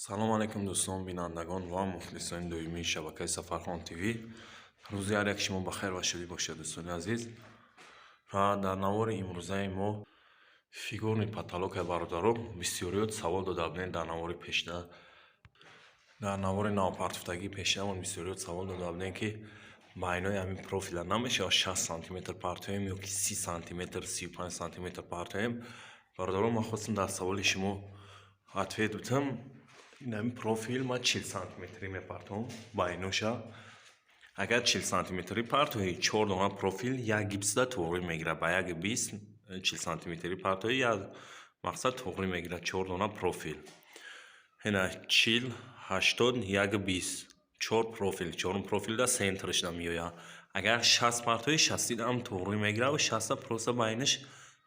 Салом алейкум, дӯстон, бинандагон ва мухлисони доимии шабакаи Сафархон ТВ. Рӯзи ҳар як шумо ба хайр ва шодӣ бошад, дӯстони азиз. Ва дар навори имрӯзаи мо фигурный потолок е, бародаро. Бисёриёт савол дода будем дар навори пешина, дар навори навпартофтагии пешинамон бисёриёт савол дода будем, ки байнои ҳамин профила намешавад 60 сантиметр партоем ё ки 30 сантиметр, 35 сантиметр партоем. Бародаро, ман хостам дар саволи шумо ответ бутам. Ин ҳамин профил ман 40 сантиметрӣ мепартом байноша. Агар 40 сантиметрӣ партоӣ, чор дона профил як гипсда туғрӣ мегирад. Ба як бист 40 сантиметрӣ партоӣ, як мақсад туғрӣ мегирад чор дона профил. Ина 40, 80, як бист, чор профил, чорум профилда центрашда меояд. Агар 60 партоӣ, шастидам туғрӣ мегирад, шаста просто байнаш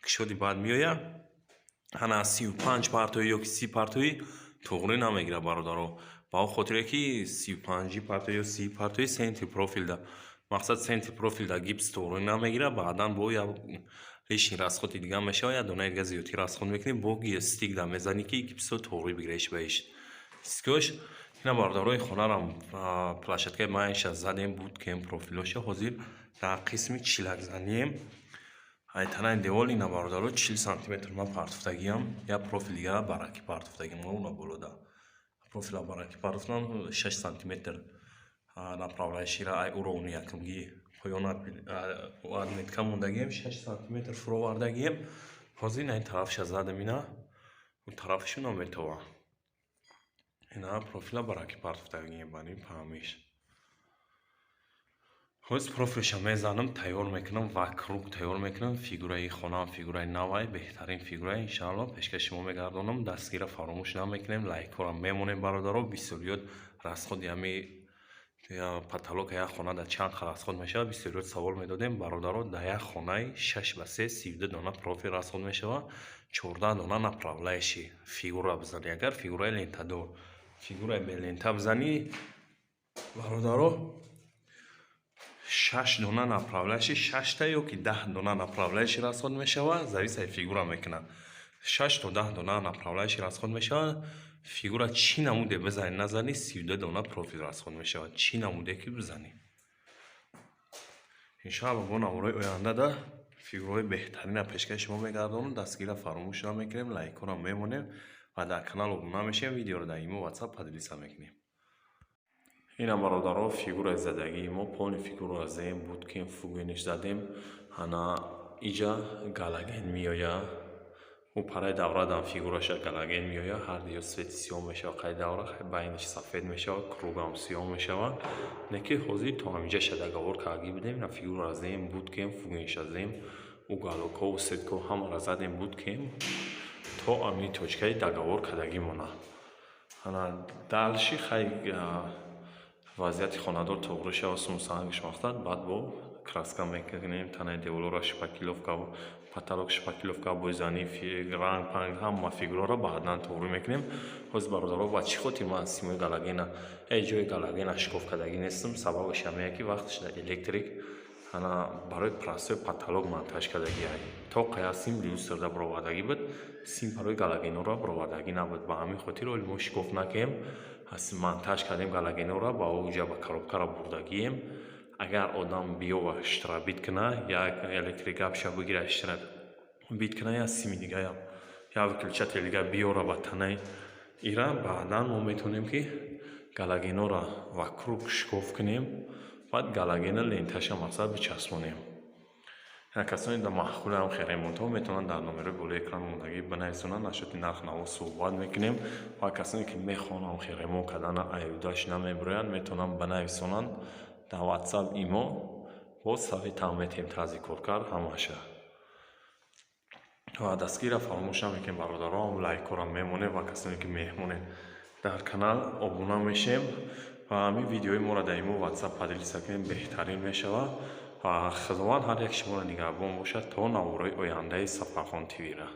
кушоди баъд меояд. Ана 35 партоӣ ё ки 30 партоӣ, туғрӣ намегирад, бародаро, ба он хотире ки 35-ӣ партоӣ ё 30 партоӣ, центри профилда, мақсад, центри профилда гипс туғрӣ намегирад. Баъдан бо як лишний расход и дига мешавад, як донаи дига зиёдтӣ расход мекунӣ, бо стик да мезанӣ, ки гипсо туғрӣ бигирад иш ба иш стикош. Ина, бародарои, хонарам площадкаи майша задем, буд кем профилоша. Ҳозир дар қисми чилакзанием айтанаи девол. Ина, бародаро, 40 сантиметр ман партофтагиам, як профил дигара баракӣ партофтагиам. Уна болода профила баракӣ партофтам, 6 сантиметр направляющий ра ай уровни якумги поён отметка мондагием, 6 сантиметр фуровардагием. Ҳозир ина ин тарафша задам, ина он тарафашу наметова. Ина профила баракӣ партофтагием ба ним паҳмиш. Ҳоз профилша мезанам, тайёр мекунам, вокруг тайёр мекунам. Фигураи хонаам фигураи навай, беҳтарин фигура, иншаалло, пешкаши шумо мегардонам. Дастгира фаромӯш намекунем, лайкҳоро мемонем, бародаро. Бисёриёт расход и ҳами потолок а як хона дар чанд расход мешавад, бисёриёт савол медодем. Бародаро, дар як хонаи 6 ба 3 32 дона профил расход мешавад, 14 дона направляющий. Фигура бизанӣ, агар фигураи лентадор, фигураи белента бизанӣ, бародаро, шаш дона направляющий, шашта ё ки 10 дона направляющий расход мешавад, зависит ай фигура мекунад. 6 то 10 дона направляющий расход мешавад. Фигура чӣ намуде бизанӣ, назанӣ, 32 дона профил расход мешавад, чӣ намуде ки бизанӣ. Иншоалло, бо навораи ояндада фигураҳои беҳтарина пешкаши шумо мегардонам. Дастгира фаромӯш намекунем, лайкҳоро мемонем ва дар канал обуна мешавем, видеоро дар имо, Ватсап поделиться мекунем. Ина, бародаро, фигураи задагии мо, полный фигураро заем, буд кем, фугиниш задем. Ана иҷа галоген меояд, ӯ параи даврадам фигураша галоген меояд, ҳар диё цвет и сиёҳ мешавад. Қай давра байниш сафед мешавад, круг ам сиёҳ мешавад. Не ки ҳозир то ҳаминҷаша договор кардагӣ будем. Ина фигураро заем, буд кем, фугиниша заем, уголок ҳову сетка ҳо ҳамаро задем, буд кем, то ҳамин точка и договор кардагӣ монад. Ана дальше хай вазъияти хонадор туғрӣ шава, сумсангиш мақсад, баъд бо краска мекунем танаи деволоро, шпаклёвка, потолок шпаклёвка, бойзанӣ, ранг панг, ҳама фигураро баъдан туғрӣ мекунем. Ҳозир, бародаро, ба чӣ хотир ман симои галогена, ҳеҷ ҷои галогена шикоф кардагӣ нестам? Сабабаш ҳамее ки вақташ дар электрик ана барои простой потолок монтаж кардагиай, то қая сим люстрда баровардагӣ буд, сим барои галогенҳоро баровардагӣ набуд. Ба ҳамин хотир оли мо шикоф накунем, монтаж кардем галогенҳоро, ба оҷа ба коробкаро бурдагием. Агар одам биёва штробить куна, як электрик гапша бигира, штробить куна, як сими дигаям, як выключатель дига биёра ба танаи ира, баъдан мо метавонем, ки галогенҳоро вокруг шикоф кунем, баъд галогена ленташа, мақсад, бичаспонем. Касоне дар маъқулам ремонтҳо метавонанд дар номерои болои экран мондагӣ бинависонанд, насчёт и нарх наво суҳбат мекунем. Ва касоне ки мехоҳанд ремонт кардана, аюдаш намебироянд, метавонанд бинависонанд дар Ватсап, имо, боз совет ам метиҳем, тарзи коркард ҳамаша. Ва дастгирро фаромӯш намекунем, бародарон, лайкҳоро мемонем ва касоне ки меҳмонед дар канал, обуна мешем ва ҳамин видеои моро дар имо, Ватсап поделиться кунем, беҳтарин мешавад. Ва Худованд ҳар як шуморо нигаҳбон бошад то навораи ояндаи Сафархон ТВ-ра.